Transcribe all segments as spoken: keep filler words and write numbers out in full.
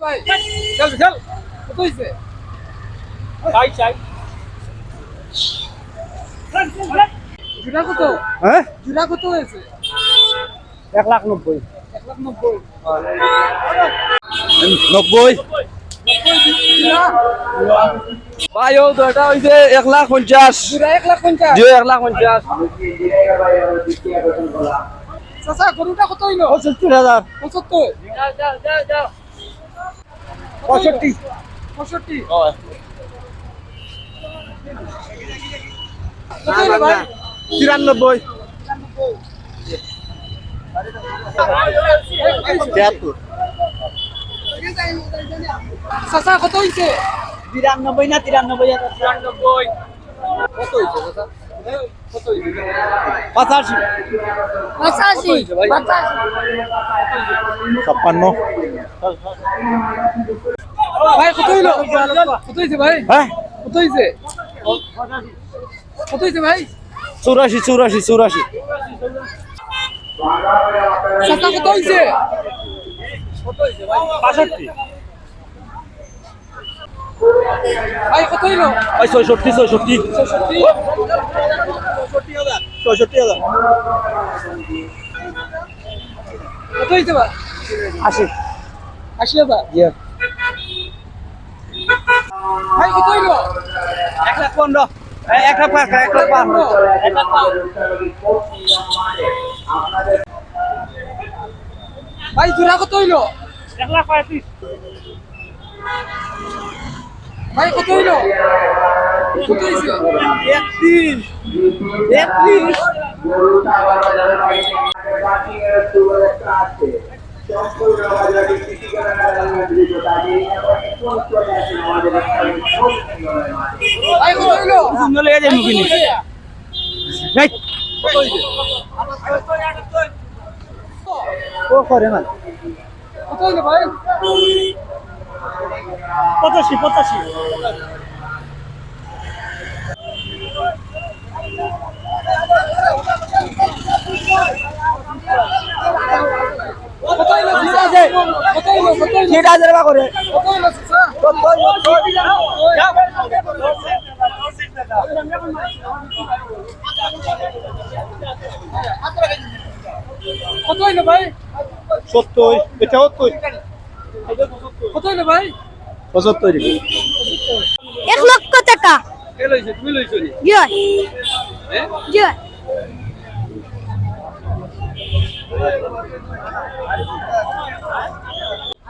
ভাই, চল, চল। কত হইছে? চাই, চাই। জোড়া কত? হ্যাঁ? জোড়া কত হয়েছে? এক লাখ নব্বই। এক লাখ নব্বই। নব্বই। নব্বই জোড়া? ভাই, ও দুইটা হইছে এক লাখ পঞ্চাশ। জোড়া এক লাখ পঞ্চাশ? জি, এক লাখ পঞ্চাশ। চাচা, গরুটা কত হইলো? পঁচাত্তর হাজার। পঁচাত্তর? যাও, যাও, যাও, যাও। পঁয়ষট্টি। পঁয়ষট্টি? হয়। কত হইলো ভাই? তিরানব্বই। তিয়াত্তর। চাচা, কত হইছে? বিরানব্বই না তিরানব্বই হাজার? তিরানব্বই। কত হইছে, চাচা? কত হইছে? পঁচাশি। পঁচাশি। কত হইছে ভাই? পঁচাশি। ছাপ্পান্ন। ভাই, কত হইলো? কত হইছে ভাই? হ্যাঁ? কত হইছে? কত হইছে ভাই? চুরাশি, চুরাশি, চুরাশি। চাচা, কত হইছে? বাষট্টি। ভাই, কত হইলো? ভাই, ছয়ষট্টি, ছয়ষট্টি। ছয়ষট্টি? ছয়ষট্টি হাজার। কত হইছে ভাই? আশি। আশি হাজার? জি। ভাই, কত হইলো? এক লাখ পনেরো। এই, এক লাখ পাঁচ, এক লাখ পাঁচ। এক লাখ পাঁচ। ভাই, জোড়া কত হইলো? এক লাখ পঁয়ত্রিশ। ভাই, কত হইলো? কত হইছে? একত্রিশ। একত্রিশ। ভাই, কত হইলো? সুন্দর লেগে যায় মুখে নিয়ে। এই। কত হইছে? ও করে না। কত হইলো ভাই? পঁচাশি, পঁচাশি। কত হইলো? ঠিক আছে। কত হইলো? কত হইলো? ঠিক আছে রে, বা করে। কত হইলো, চাচা? কত হইলো? কত হইলো ভাই? সত্তর, এটা সত্তর। কত হইলো ভাই? পঁচাত্তর। এক লক্ষ টাকা। কে লইছে? তুমি লইছো নি? জি অয়। হ্যাঁ? জি অয়।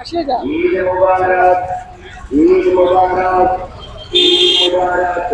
আশি হাজার। ঈদ মোবারক, ঈদ মোবারক, ঈদ মোবারক।